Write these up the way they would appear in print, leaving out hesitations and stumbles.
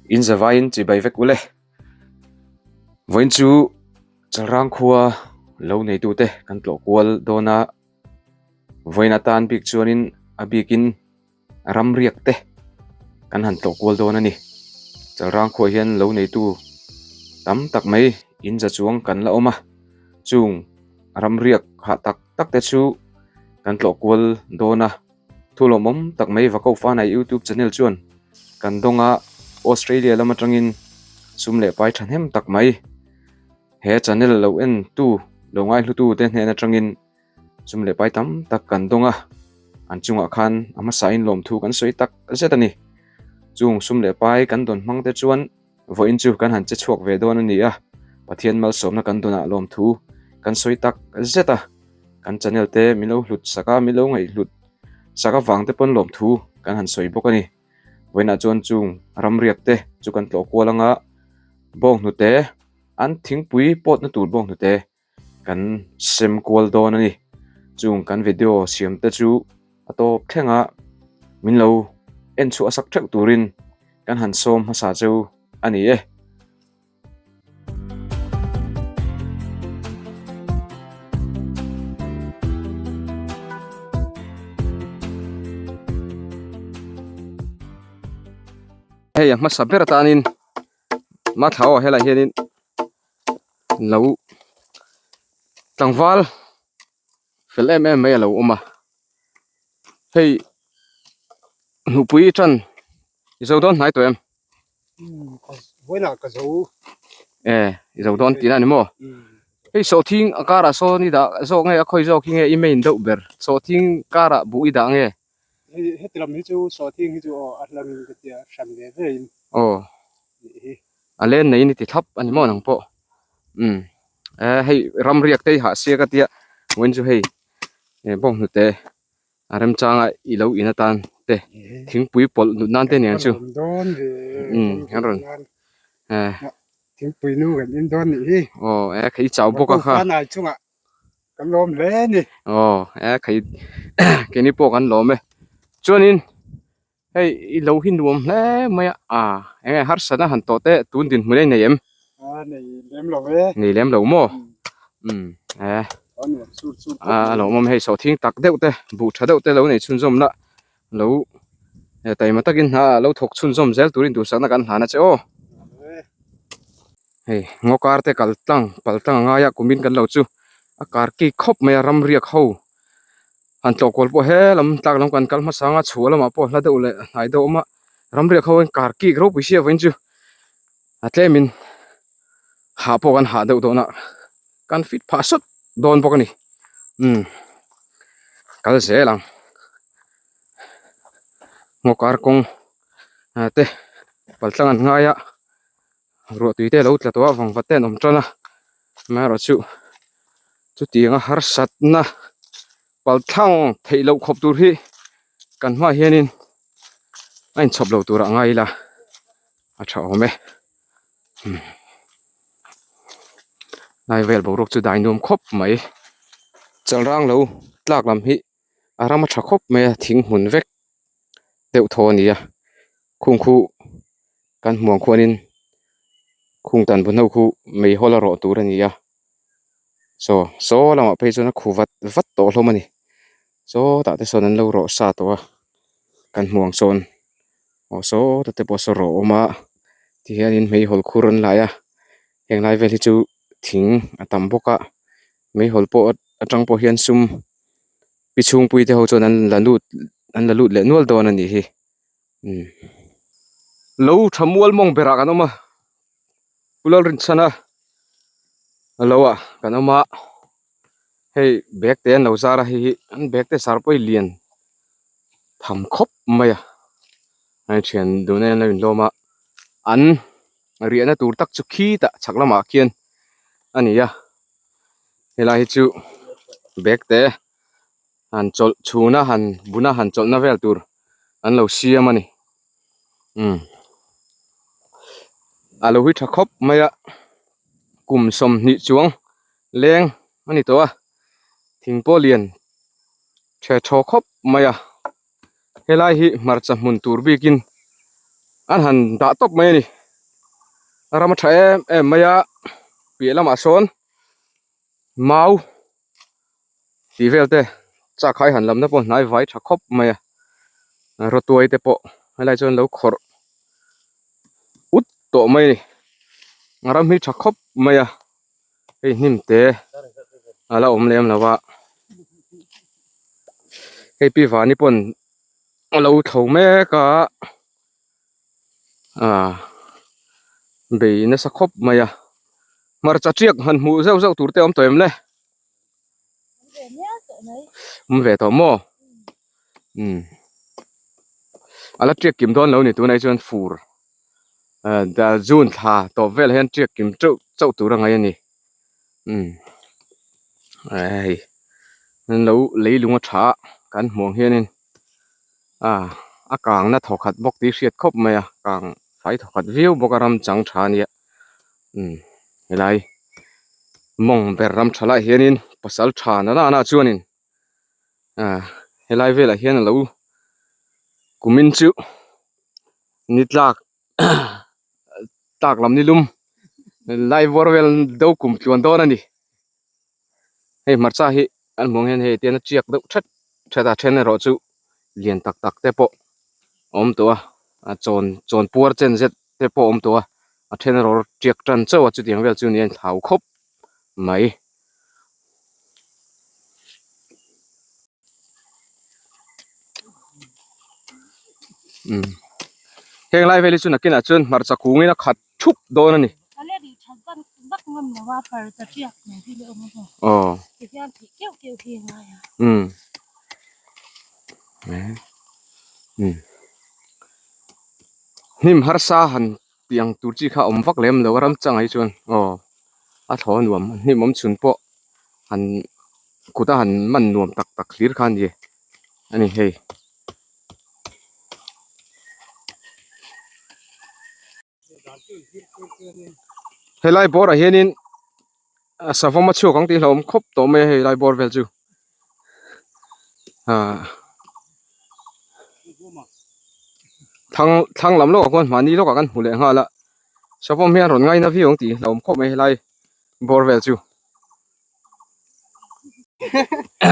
In zavaiin chibai vek ule. Vawiin chu Chalrang khua lo neitute kan tlawh kual dawn a, vawiin atan bik chuanin a bikin ramriak te kan han tlawh kual dawn a ni. Chalrang khuaah hian lo neitu tam tak mai in za chuang kan la awm a, chung ramriak hah tak tak te chu kan tlawh kual dawn a. Thu lawmawm tak mai Vakau Fanai YouTube channel chuan kan dawng a, Australia lam atangin sum leh pai thahnem tak mai he channel lo en tu lo ngaihlutu te hnen atangin sum leh pai tam tak kan dawng a, an chungah khan a hmasain lawmthu kan sawi tak zet a ni. Chung sum leh pai kan dawn hmang te chuan vawiin chu kan han che chhuak ve dawn a ni a, Pathian malsawmna kan dawnah lawmthu kan sawi tak zet a, kan channel te min lo hlut sak a, min lo ngaihhlut sak avang te pawn lawmthu kan han sawi bawk a ni. Vawiinah chuan chung ramriak te chu kan tlawh kual anga bawnghnute an thingpui pawtna tur bawnghnute kan sem kual dawn a ni chung kan video siam te chu a tawp thleng a min lo en chhuah sak theuh turin kan han sawm hmasa cheu a ni e. Hei a hmasa ber atanin Mathla aw helaiah hianin lo tlangval fel em em mai a lo awm a hei hnupui tan i zo dawn hnai tawh em e i zo dawn tihna a ni maw hei sawhthing a karah sawn i dah zawk nge a khawi zawk hi nge i main deuh ber sawhthing karah buh i dah nge. Hei heti lam hi chu sawhthing hi chu aw a hlang ka tia hran ve ve in aw nih hi. A len nei in i ti thlap a ni maw nang pawh umm e hei ram riak te i hah sia ka tia vawiin chu hei eh bawnghnute a remchanga i lo in atan te thingpui pawlh nut nan te aniang chu umm an rawn eh thingpui nu kan in dawn nih hi aw e kha i chau bawk a kha. Kan lawm hle a ni. Aw e khai keini pawh kan lawm e. Chuanin hei i lo hi nuam hle mai a a eng nge harsatna han tawh teh tun dinhmun a i nei em? A nei lem lo e. Nei lem lo maw? Umm e. A nuam sur sur khawp mai. A lawmawm hei sawhthing tak deuh te buh tha deuh te lo nei chhunzawm la lo taima takin hna lo thawk chhunzawm zel turin duhsakna kan hlan a che aw. Hei ngaw kar te kal tlang pal tlang a ngai a kumin kan lo chu a kar kik khawp mai a ram riak ho han tlawh kual pawh he lam tlak lam kan kal hmasa anga chhuah lamah pawh hla deuh leh hnai deuh a awm a ram riak ho hian kar kik ropui sia vawiin chu a tlemin hah pawh kan hah deuh dawn a kan fit phah sawt dawn bawk a ni umm kal zel ang ngaw kar kawng te pal tlang an ngai a. Ruah tui te a lo tla tawh a vangvat te an awm tan a amaherawhchu chutianga harsatna palthlang theih loh khawp tur hi kan hmaah hianin a inchhawp lo turah ngai ila a tha awm e lai vel boruak chu dai nuam khawp mai chalrang lo tlak lam hi a ram a tha khawp mai a thing hmun vek deuh thaw a ni a khung khu kan hmuh ang khuanin khung tan bu ho khu meihawl a rawh tur a ni a saw saw lamah phei chuan a khu vat vat tawh hlawm a ni sawtah te sawn an lo rawh sa tawh a kan hmuh ang sawn aw sawtah te pawh saw rawh a awm a tihianin meihawl khur an lai a heng lai vel hi chu thing a tam bawk a meihawl pawh atang pawh hian sum pi chhungpui te ho chuan an la lut an la lut leh nual dawn a nih hi umm lo tha mual mawng berah kan awm a Pu Lalrinchhana a lo ah kan awm a hei bag te an lo zar a hei hi an bag te zar pawh hi lian tham khawp mai a hei thian dun en a inlawm a an riahna tur tak chu khitah chhak lamah khian a ni a helai hi chu bag te han chawlh chhuna han buna han chawlhna vel tur an lo siam a ni umm a lo hi tha khawp mai a kum 20 chuang leng a ni tawh a thing pawh lian tha thaw khawp mai a helai hi hmarcha hmun tur bikin an han dah tawp mai a ni. Ram a tha em em mai a piah lamah sawn mau tih vel te chak khai han lamna pawh hnai vai tha khawp mai a rawtuai te pawh helai chuan lo khawrh ut tawh mai a ni a ram hi tha khawp mai a hei hnim te a la awm lem lo a hei pi vani pawn a lo thlo mek a. Aaa bei nasa khawp mai a hmarcha tiak han hmuh zeuh zeuh tur te a awm tawh em le awm ve tawh maw umm a la tiak kim dawn lo ni tunah hi chuan fur ah june thla tawp velah hian tiak kim teuh chauh tur a ngaih a ni umm hei an lo leilung a tha a kan hmuh ang hianin. Ah a kang na thawkhat bawk tih hriat khawp mai a kang fai thawkhat viau bawk a ram chang tha ania umm helai mawng ber ram tha lai hianin pasal tha na nana chuanin ah helai velah hian alo kumin chu ni tlak tlak lam ni lum lai bawr vel do kum tluan dawn a ni. Hei hmarcha hi an hmuh ang hian hei tian a tiak deuh thet thet a then erawh chu lian tak tak te pawh a awm tawh a a chawn chawn puar chen zet te pawh a awm tawh a a then erawh tiak tan chauh a chutiang vel chu ni a inthlau khawp mai. Umm heng lai vel hi chu nakinah chuan hmarcha kungin a khat thup dawn a ni. Aw umm umm hnim harsa han tih ang tur chi kha a awm vak lem lo a ram changah hi chuan aw a thaw a nuam hnim awm chhun pawh han kut a han man nuam tak tak hlir kha a ni a ni hei. Helai bawr ah hianin a savawm a chhuak ang tih hlauhawm khawp tawh mai a hei lai bawr vel chu ah thlang thlang lam lawkah khuan mahni lawkah kan hmu leh nghal a savawm hian rawn ngaina viau ang tih hlauhawm khawp mai helai bawr vel chu.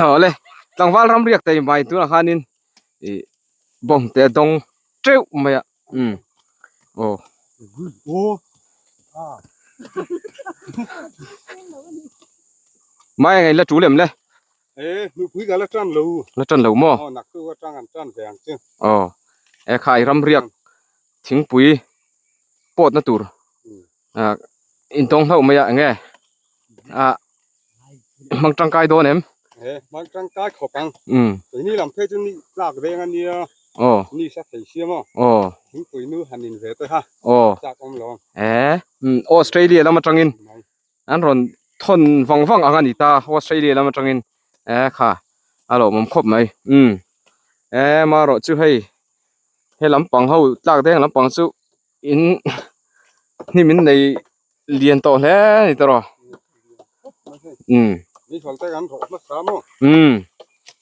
Awle tlangval ram riak te mai tunah khanin ih bawng te a dawng teuh mai a umm aw. Mai ang la tul em le? E nupui ka la tan lo. La tan lo maw? Aw nak tu atang an tan ve ang chu. Aw e khai ram riak thingpui pawt na tur ah intawng hlauh mai a enge ah hmang tangkai dawn em? E hmang tangkai khawp ang. Umm. Keini lam phei chu ni tlak veng a nia. Aw. Ni sa thei siam aw. Aw. Thingpui nu han in ve te kha. Aw. Chak awm lo. E umm Australia lam atangin an rawn thawn vang vang ang a ni ta Australia lam atangin e kha a lawmawm khawp mai. Umm e marawh chu hei he lampang ho tlak deng lampang chu in hnim in nei lian tawh hle a ni tawh umm umm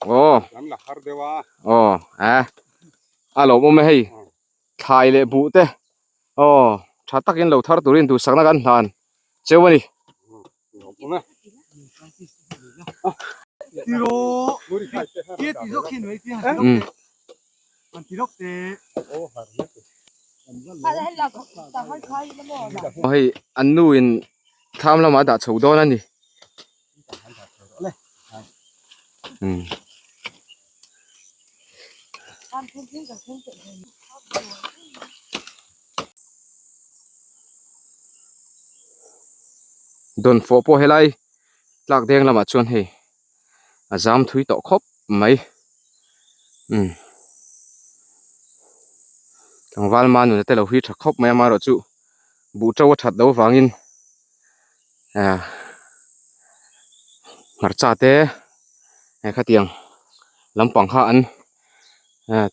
aw aw a a lawmawm e hei thlai leh buh te aw tha takin lo thar turin duhsakna kan hlan cheu a ni. Hei an nu in thlam lamah a dah chho dawn a ni. Dawnfawh pawh helai tlak deng lamah chuan hei a zam thui tawh khawp mai umm tlangval ma nuna te lo hi tha khawp mai a amaherawhchu buh to a that loh avangin ah hmarcha te eh khatiang lampang kha an ah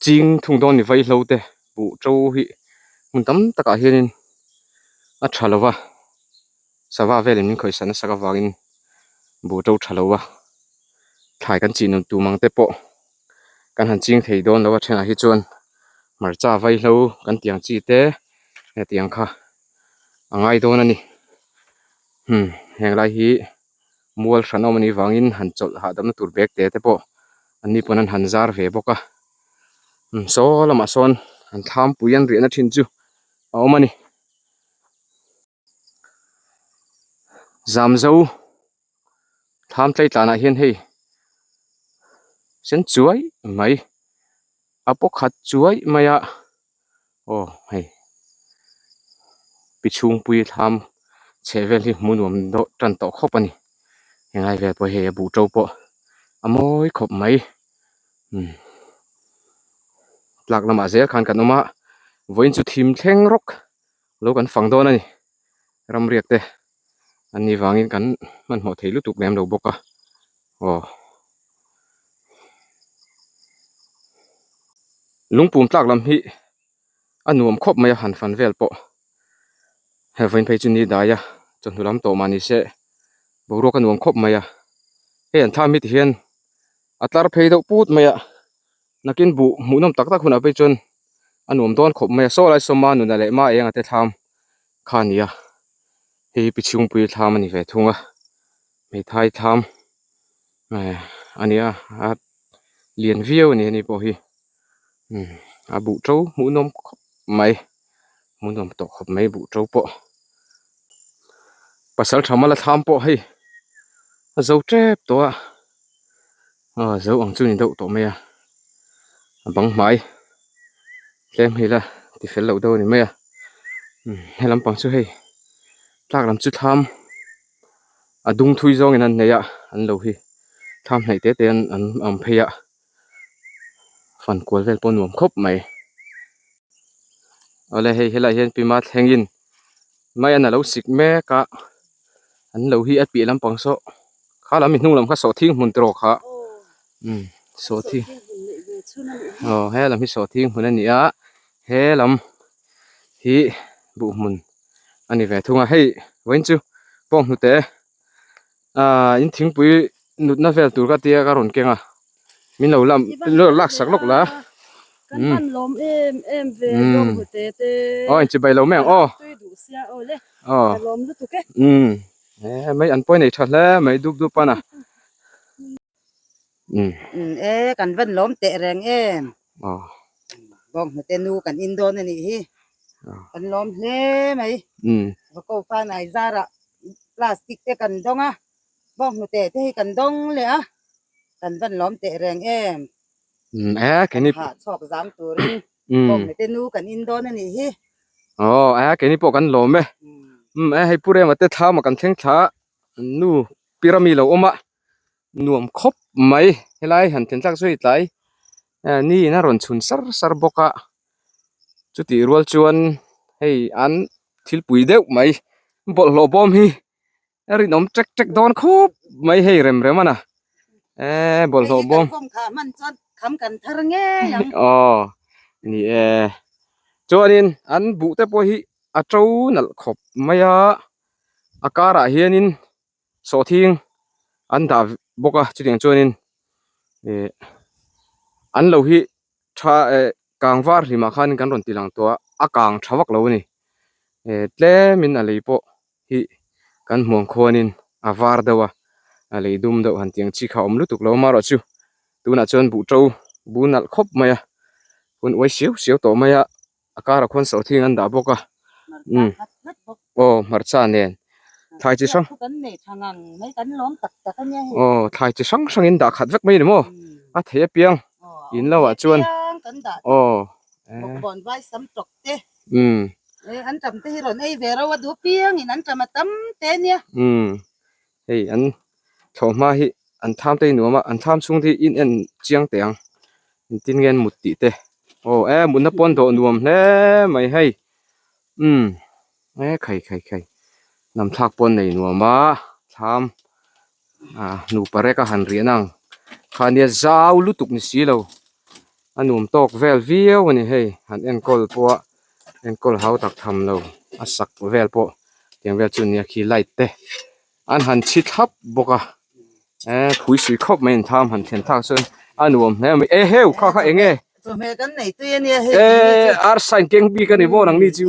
ching thung dawn ni vaihlo te buh to hi hmun tam takah hianin a tha lo va sava velin min khawihsan nasa avangin buh to tha lo va thlai kan chin ang tum ang te pawh kan han ching thei dawn lo a thenah hi chuan hmarcha vaihlo kan tih ang chi te. Hetiang kha a ngai dawn a ni. Hmm heng lai hi mual hran awm a nih vangin han chawlh hahdamna tur bag te te pawh an ni pawn an han zar ve bawk a. Hmm saw lamah sawn an thlampui an riahna thin chu a awm a ni. Zamzo thlam tlei tlanah hian hei sen chuai mai a paw khat chuai mai a aw hei pi chhungpui thlam chheh vel hi hmuh nuam deuh tan tawh khawp a ni helai vel pawh hei a buh to pawh a mawi khawp mai umm tlak lamah zel khan kan awm a vawiin chu thim thleng rawk. Lo kan fang dawn a ni. Ramriak te an nih vangin kan hmanhmawh thei lutuk lem lo bawk a. Aw. Lungpum tlak lam hi a nuam khawp mai a han fan vel pawh. Hei vawiin phei chu ni dai a chawhnu lam tawh mah ni se boruak a nuam khawp mai a. Hei an thlam hi ti hian a tlar phei deuh put mai a. Nakin buh hmuhnawm tak tak hunah phei chuan a nuam dawn khawp mai a, saw lai sawma nuna leh ma enga te thlam kha a ni a, hei hi pichhungpui thlam a ni ve thung a, hmeithai thlam eh a ni a, a lian viau a ni ani pawh hi umm a buh to hmuhnawm khawp mai hmuhnawm tawh khawp mai buh to pawh pasal tha mala thlam pawh hei a zo tep tawh a. Aw zo ang chu ni deuh tawh mai a a bang hmai tlem hei la ti fel loh deuh a ni mai a umm he lampang chu hei tlak lam chu thlam a dung thui zawngin an nei a an lo hi thlam hnaih te te an an awm phei a fan kual vel pawh a nuam khawp mai awle hei helaiah hian pima thlengin maian alo sik mek a an lo hi a piah lampang saw. Kha lam i hnung lam kha sawhthing hmun tawh kha umm sawhthing aw he lam hi sawhthing hmun a ni a he lam hi buh hmun a ni ve thung a hei vawiin chu pawng hnute ahh in thingpui nutna vel tur ka tia ka rawn keng a min lo lam lak sak lawk la aw inchibai lo mai ang aw aw umm. Eh mai an pawi nei tha hle mai dup dup a na. Um. Um e kan van lawm teh reng em. Aw. Bawng hnute nu kan in dawn a nih hi. Kan lawm hle mai. Um. Vako fanai zarah plastic te kan dawng a, bawng hnute te hi kan dawng leh a, kan van lawm teh reng em. Um e keini. Kan hah chhuak zam turin bawng hnute nu kan in dawn a nih hi. Aw e keini pawh kan lawm e. Um e hei Pu Rema te thlam ah kan thleng thla a nu Pirami lo awm a nuam khawp mai helai han thlen thlak chu hei tlai ni in a rawn chhun sar sar bawk a chutih rual chuan hei an thilpui deuh mai bawlhhlawh bawm hi A rinawm ṭek ṭek dawn khup mai hei rem rem a na eee bawlhhlawh bawm aw ni e chuanin an buh te pawh hi a to nalh khawp mai a a karah hianin sawhthing an dah bawk a chutiang chuanin ih an lo hi tha eh kang var hlimah khanin kan rawn ti lang tawh a a kang tha vak lo a ni eh tlemin a lei pawh. hi kan hmuh ang khuanin a var deuh a a lei dum deuh han tih ang chi kha a awm lutuk lo amaherawhchu tunah chuan buh to bu nalh khawp mai a hun uai siau siau tawh mai a a karah khuan sawhthing an dah bawk a umm aw hmarcha nen thlai chi hrang aw thlai chi hrang hrangin dah khat vek mai a ni maw a thei apiang in lo ah chuan aw. Umm. An ṭam te hi rawn ei ve ro a duh piangin an ṭam a tam te ania. Umm. Hei an thlawhhma hi an thlam te hi nuam a, an thlam chhung te hi in en chiang teh ang. Engtin nge an mut tih te. Aw e mutna pawn dawh nuam hle mai hei. Umm. E khai khai khai. Hnam thlak pawn nei nuam a thlam ah nupa rek a han riah nang. Khania zau lutuk ni si lo. A nuam tawk vel viau a ni hei han enkawl pawh a enkawl hau tak tham lo a sak vel pawh tiang vel chu nia khi light te an han chhi thlap bawk a eh phui sui khawp mai an tham han thlen thlak chuan a nuam hle mai e heu kha kha eng nge. Chawhmeh kan nei tui a nia hei. E arsa in keng bik a ni maw nangni chu.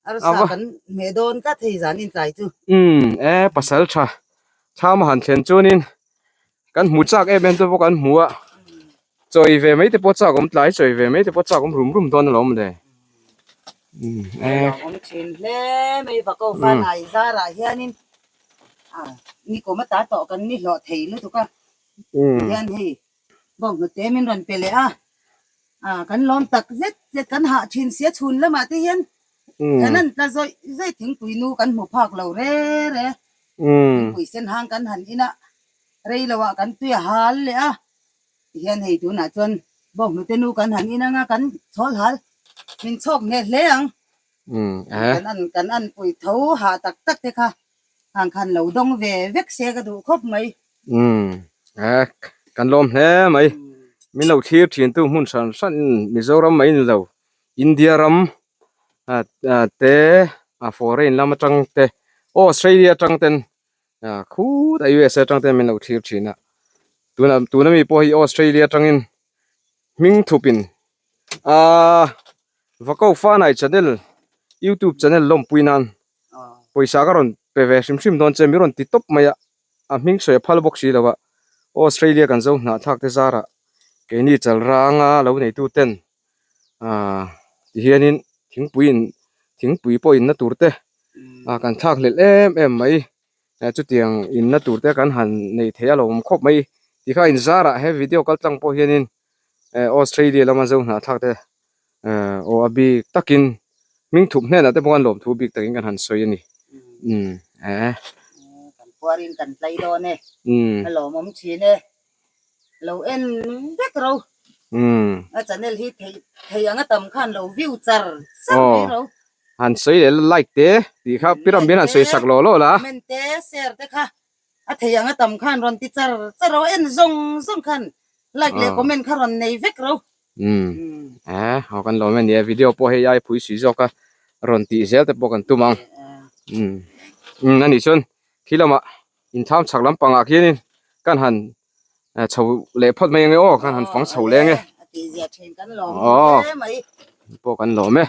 Arsa kan hmeh dawn tlat hei zan in tlai chu. Umm e pasal tha thlam a han thlen chuanin kan hmu chak em em te pawh kan hmu a chawi ve mai te pawh chak awm tlai chawi ve mai te pawh chak awm rum rum dawn alawm le. Umm e. Awm thin hle mai va ko fanai zarah hianin a nikum ata tawh kan ni hlawh thei lutuk a hian hei Bawnghnute min rawn pe leh a, ah kan lawm tak zet zet kan hah thin sia chhun lamah te hian kan an tla zawih zawih thingpui nu kan hmu phak lo re re, thingpui sen hang kan han in a, rei lo ah kan tui a hal leh a, tihian hei tunah chuan bawnghnute nu kan han in anga kan chhawl hal min chhawk hneh hle ang, kan an kan an pui tho hah tak tak te kha hang khan lo dawng ve vek se ka duh khawp mai. Umm eh kan lawm hle mai min lo thlir thin tu hmun hran hran Mizoram mai ni lo India ram ah te a foreign lam atang te Australia atang ten ah khutah USA atang ten min lo thlir thin a tuna tuna mi pawh hi Australia atangin hming thup in ah Vako Fanai channel youtube channel lawmpui nan pawisa ka rawn pe ve hrim hrim dawn che mi rawn ti tawp mai a. a hming sawi a phal bawk si lo a, Australia kan zo hnahthlak te zarah keini chalranga lo neitu ten aaa tihianin thingpui in thingpui pawh inna tur te ah kan thlak hlelh em em mai eh chutiang inna tur te kan han nei thei a lo awm khawp mai tikha in zarah he video kal tlang pawh hianin eh Australia lama zo hnahthlak te eh aw a bik takin hming thup hnenah te pawh khan lawmthu bik takin kan han sawi a ni umm eh. Kan puarin kan tlai dawn e a lawmawm thin e lo en vek ro a channel hi thei thei anga tam khan lo view char char mai ro. Han sawi leh like te tih kha piram hian han sawi sak lawh lawh la. Comment te share te kha A thei ang a tam khan rawn ti char char ro, en zawng zawng khan like leh comment kha rawn nei vek ro. Umm eh aw kan lawm e nia video pawh hei ai phui sui zawk a rawn tih zel te pawh kan tum ang umm umm anih chuan khi lamah inthlam chhak lampangah khianin kan han chho leh phawt mai ange aw kan han fang chho leng e aw pawh kan lawm e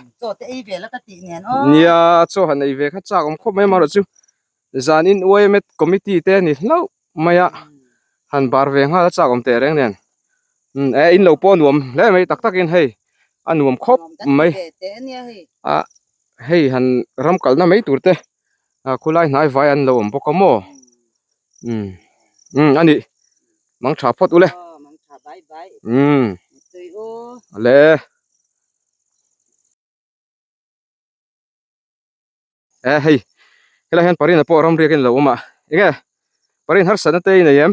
nia chaw han ei ve kha chak awm khawp mai amaherawhchu chu Zanin UIMED committee te a ni hlauh mai a, han bar ve nghal a chak awm teh reng nen. Umm eh in lo pawh a nuam hle mai tak takin hei a nuam khawp mai a hei han ram kalna mai tur te ah khulai hnai vai an lo awm bawk a maw umm umm a nih mang tha phawt ule umm le. Eh hei helai hian Parina pawh ram riakin a lo awm a enge Parin harsatna te i nei em?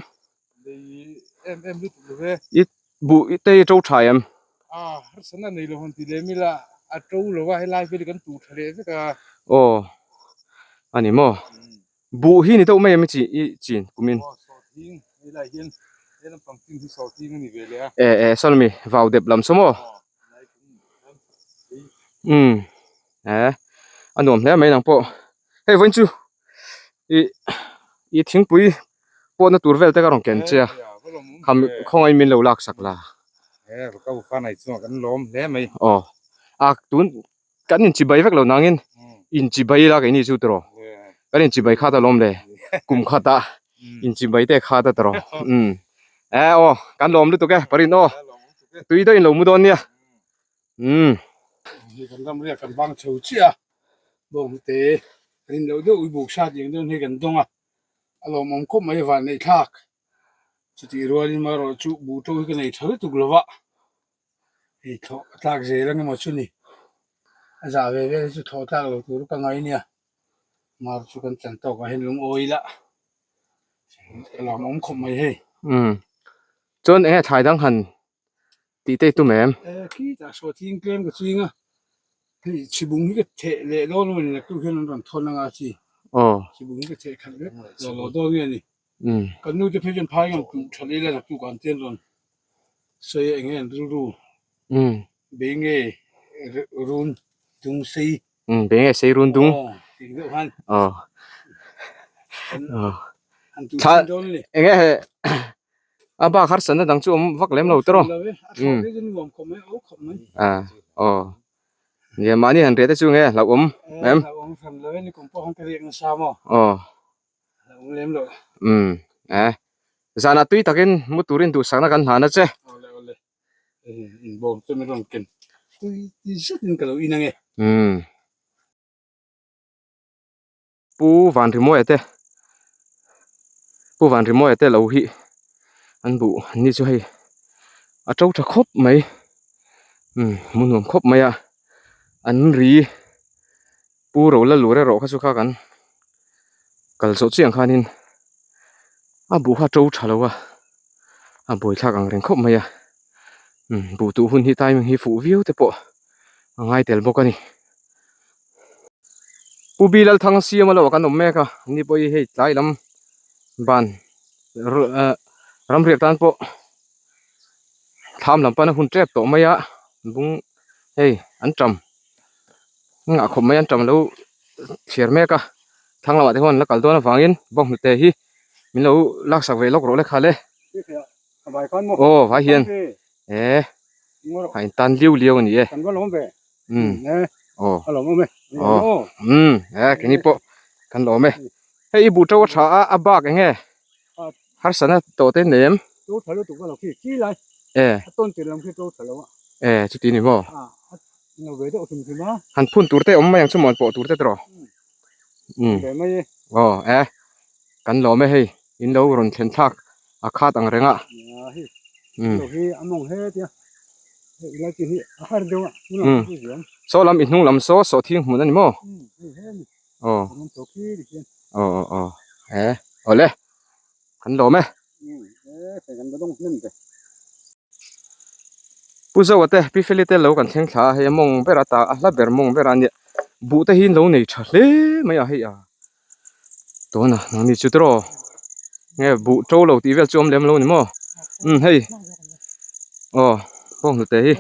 Nei em em lutuk lo ve. I buh te i to tha em? A harsatna nei lo han ti lem ila a to lo a helai vel hi kan tuh tha leh vek a. Aw a ni maw? Buh hi ni deuh mai em i chi i chin kumin? Aw sawhthing helai hian he lampang chin hi sawhthing a ni ve leh a. Eh eh sawn ami vau dep lam saw maw? Umm eh a nuam hle mai nang pawh hei vawiin chu ih ih thingpui pawhna tur vel te ka rawn ken che a kham khawngaih min lo lak sak la aw a tun kan inchibai vek lo nangin inchibai ila keini chu tiraw kan inchibai khat alawm le kum khatah inchibai te khat a tiraw umm eh aw kan lawm lutuk e parin aw tui deuhin lo mu dawn nia umm. Hei kan ram riak kan bang chho chiah a bawng te kan in loh deuh ui buk hrat eng dawn hi kan dawng a a lawmawm khawp mai a vanneih thlak chutih rualin marawh chu buh to hi ka nei tha lutuk lova. Hei thlawh a tlak zel ang emaw chu ni. A zah ve vel hi chu thlawh tlak lo tur ka ngai nia. Mar chu kan chan tawk ah hian lungawi ila ka lawm awm khawp mai hei. Umm. Chuan enge thlai dang han tih te i tum em? E khitah sawhthing tlem ka ching a. Hei chhibung hi ka theh leh dawn emaw ni naktuk hian an rawn thawn anga chi. Aw. Chhibung hi ka theh khat vek lo lo dawn nge ni. Umm. Kan nu te phei chuan phai ngam tuh tha leh ila naktuk ah an tian rawn Sawi eng nge an rilru? Umm. Bei nge run dung sei? Umm, bei nge sei run dung? Aw, tih deuh khan. Aw. An tuh thin dawn a ni. Eng nge he A bak harsatna dang chu awm vak lem lo tawh. A aw nia mahni han riah te chu nge hlauhawm em? Aw umm e zanah tui takin mu turin duhsakna kan hlan a che. Umm. Pu Vanrimuaia te Pu Vanrimuaia te lo hi an buh an ni chu hei a to tha khawp mai umm hmu nuam khawp mai a an ri Pu Rola lur erawh kha chu kha kan kal zawh chiah ang khanin a buh kha a to tha lo a a buaithlak ang reng khawp mai a umm buh tuh hun hi timing hi fuh viau te pawh a ngai tel bawk a ni. Pu Bi Lalthang siam a lo ah kan awm mek a ni pawh hi hei tlai lam ban ramriak tan pawh thlam lam pana hun tep tawh mai a bung hei an tam nghah khawp mai an tam lo thliar mek a thlang lamah te hian an la kal dawn avangin bawnghnute hi min lo laksak ve lawk rawh le khal e aw vai hian e a intan liu liau a ni e. Um aw aw um e keini pawh kan lawm e hei i buh to a tha a a bak eng nge harsatna tawh te nei em e e chuti ni maw han phun tur te awm mai ang chu mawn pawh tur te tawh um aw e kan lawm e hei in lo rawn thlen thlak a khat ang reng a um um saw lam i hnung lam saw sawhthing hmun a ni maw aw aw aw aw e awle kan lawm e Pu Zoa te Pi Feli te lo kan thleng thla a hei a mawng ber a ta a hla ber mawng ber a nia buh te hi an lo nei tha hle mai a hei a. Tuna nangni chu tiraw nge buh to lo tih vel chu awm lem lo ni maw umm hei aw bawng hnute hi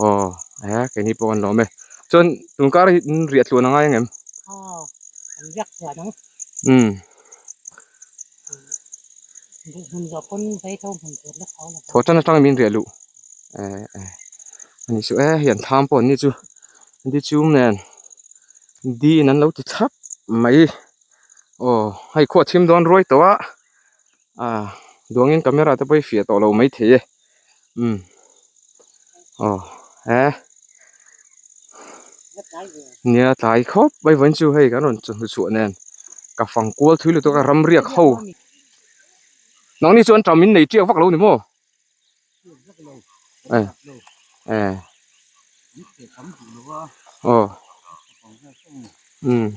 aw e keini pawh kan lawm e chuan tun kar hi riah tluan a ngai ang em umm thaw tan atang min riah luh e e ani chu e hei an thlam pawh an ni chu di chum nen. Di in an lo ti thlap mai aw hei khuah thim dawn ruai tawh a ah duangin camera te pawh hi fiah tawh lo mai thei e umm aw he nia tlai khawp mai vawiin chu hei kan rawn chawhnu chhuah nen ka fang kual thui lutuk a ramriak ho nangni chuan ṭam in nei ṭiak vak lo ni maw. Eh eh aw umm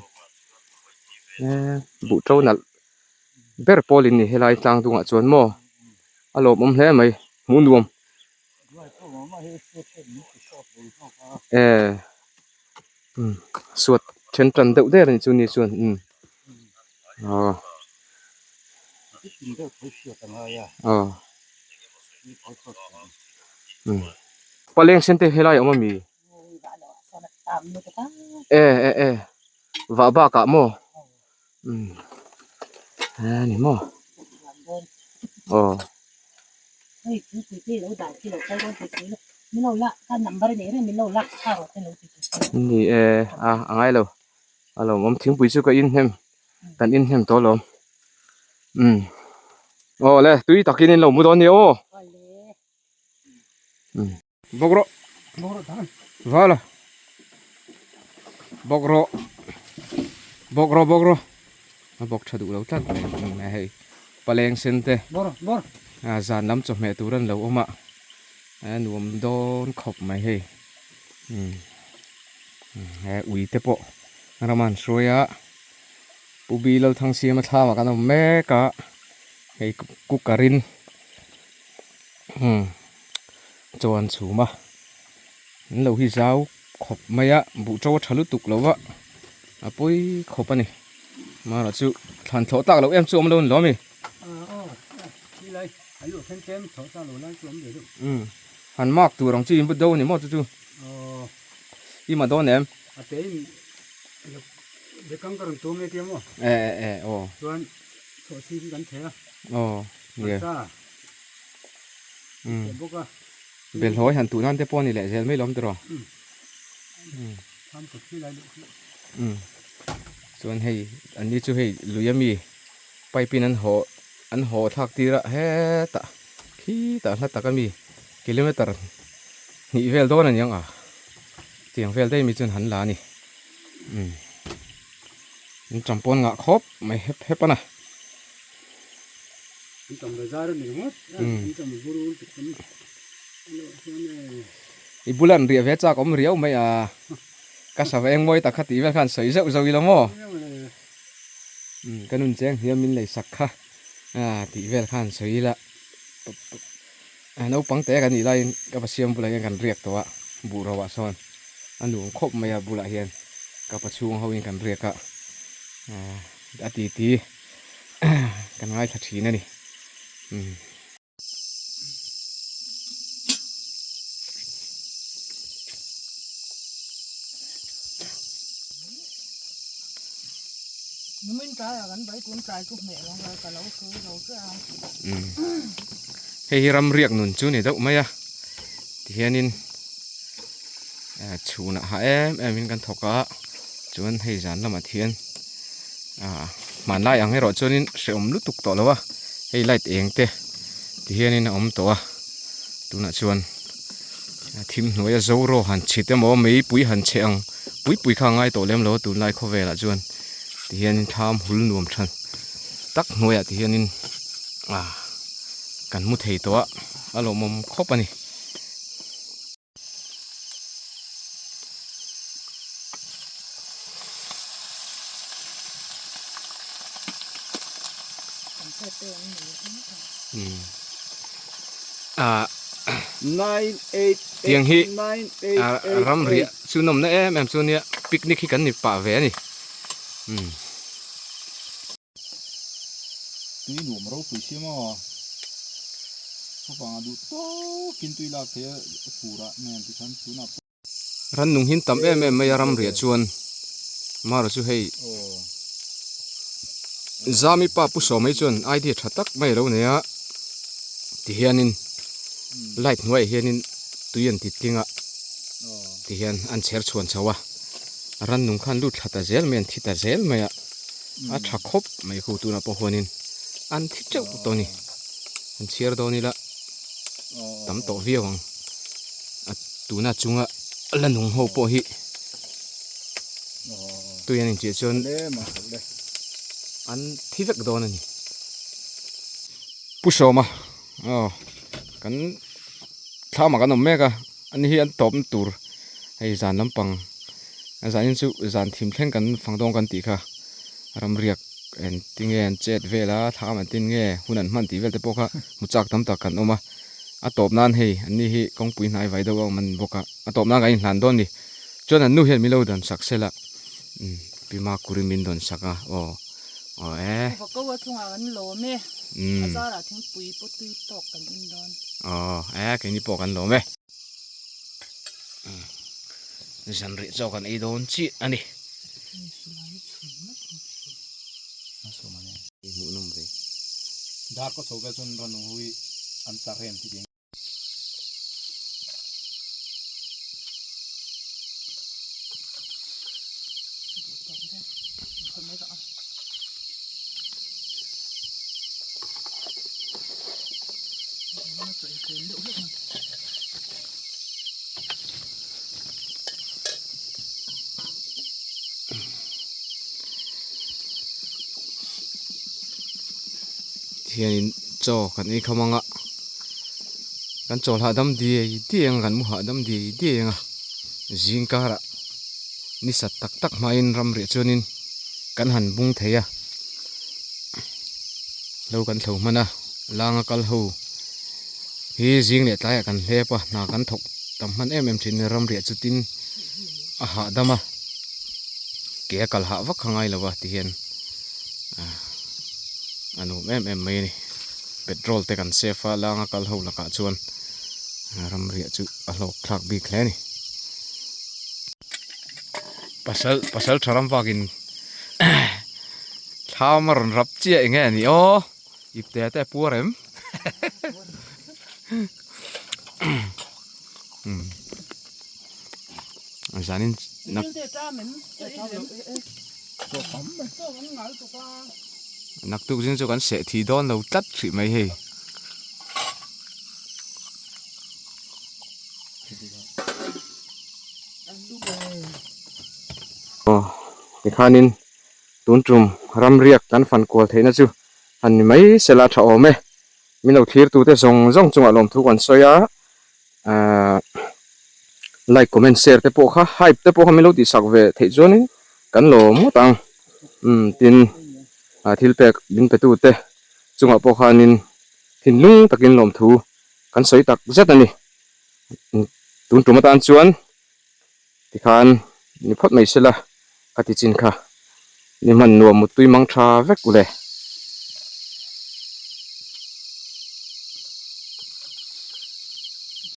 eh buh to nalh ber pawl in ni helai tlang dungah chuan maw a lawmawm hle mai hmuh nuam eh umm suat then tan deuh der a ni chu ni chuan umm aw aw umm paleng sen te helai a awm ami e e e vah bakah maw umm a ni maw aw. Ni e a a ngai lo a lawmawm thingpui chu ka in hnem kan in hnem tawh alawm umm aw le tui takin in lo mu dawn nia aw umm bawk rawh vala bawk rawh bawk rawh bawk rawh a bawk tha duh lo tlat mai umm hei paleng sen te a zan lam chawhmeh tur an lo awm a a nuam dawn khawp mai hei umm he ui te pawh ram an hruai a Pu Bi Lalthangsiama thlamah kan awm mek a hei cooker in umm chaw an chhum a an lo hi zau khawp mai a buh to a tha lutuk lo va a pawi khawp a ni amaherawh chu thlan thlawh tak loh em chu awm lo a ni lo a mi umm han mark tur ang chi in but do a ni maw chu chu i ma dawn em. E e e aw. Aw nia. Belhawi han tuh nan te pawh a ni leh zel mai lawm tiraw. Chuan hei an ni chu hei lui ami pipe in an haw an haw thlak tir a hetah khitah hla tak ami kilometer hnih vel dawn a ni ang a tiang vel daih mi chuan han la a ni. An champawn ngah khawp mai hep hep a na. I bula an riah ve chak awm riau mai a ka sava eng mawi tak kha tih vel khan sawi zeuh zeuh ila maw ka nun cheng hliam min lei sak kha tih vel khan sawi ila naupang te kan nih laiin ka pasiam bulah hian kan riak tawh a buh ro ah sawn a nuam khawp mai a bulah hian ka pa chhung ho in kan riak a a titi kan ngaithla thin a ni. Hei hi ram riak nun chu ni deuh mai a tihianin chhunah ha em em in kan thawk a chuan hei zan lamah thian ah hmanlai ang erawh chuanin hrehawm lutuk tawh lo a hei light eng te tihianin a awm tawh a tunah chuan thim hnuaia zoro han chhit emaw meipui han chhe ang pui pui kha a ngai tawh lem lo a tunlai khawvelah chuan tihianin thlam hul nuam than tak hnuaiah tihianin ah kan hmu thei tawh a a lawmawm khawp a ni. Tiang hi ram riah chu nawmna em em chu nia picnic hi kan ni pah ve a ni. Tui nuam ropui si maw? Khawvanga duh tawkin tui lak theih a furah nen tikhan tunah pawh. Rannung hin tam em em mai a ram riah chuan Mara chu hei Zami pa pu sawm mai chuan idea tha tak mai a lo nei a tihianin light hnuaiah hianin tui an ti tling a tihian an chher chhuan chho a rannung khan lut thla ta zel mai an thi ta zel mai a. A tha khawp mai khu tunah pawh huanin an thi teuh tawh a ni an chhiar dawn ila tam tawh viau ang a tuna chunga la nung ho pawh hi tui an inchih chuan an thi vek dawn a ni Pu Sawma aw kan thlamah kan awm mek a ani hi an tawpna tur hei zan lampang a zanin chu zan thim thleng kan fang dawn kan tih kha ramriak eng tinge an chet vel a thlam an tin nge hun an hman tih vel te pawh kha hmu chak tam tak kan awm a a tawp nan hei an ni hi kawngpui hnai vai deuh a awm an ni bawk a a tawp nan kan inhlan dawn a ni chuan an nu hian min lo dan sak sela umm pi Makuri min dawn sak a aw aw e. Ko a chungah kan lawm e a zarah thingpui pawh tui tawk kan in dawn. Aw e keini pawh kan lawm e. Zanriah chaw kan ei dawn chiah a ni. Hmuhnawm ve. Dar kaw chho vel chuan ranung ho hi an tla rem tih ang. Hianin chaw kan ei kham anga kan chawl hahdam diai diai anga kan mu hahdam diai diai anga zing karah ni sat tak tak hmain ram riah chuanin kan han bung thei a lo kan thlo hman a langa kal ho. Hi zing leh tlaiah kan hlep a hna kan thawk tam hman em em thin a ramriah chu tin a hahdam a ke a kal hah vak kha ngai lo a tihian ah a nuam em em mai a ni petrol te kan save a langa kal ho lakah chuan ramriah chu a hlawk thlak bik hle a ni pasal pasal tha ram vakin thlam a rawn rap chiah eng nge a ni aw. Ipte te a puar em? Zanin nak naktuk zing chu kan seh thi dawn lo tlat hrih mai hei. Aw tikhanin tun tum ramriak kan fan kual theihna chu han ni mai sela tha awm e. Min lo thlir tute zawng zawng chungah lawmthu kan sawi a, ahh like comment share te pawh kha hype te pawh kha min lo tihsak ve theih chuanin kan lawm ngawt ang. Umm tin ah thil pek min pe tute chungah pawh khanin thinlung takin lawmthu kan sawi tak zet a ni. Tun tum atan chuan tikhan ni phawt mai sela ka ti chin kha ni hman nuam muttui mang tha vek ule.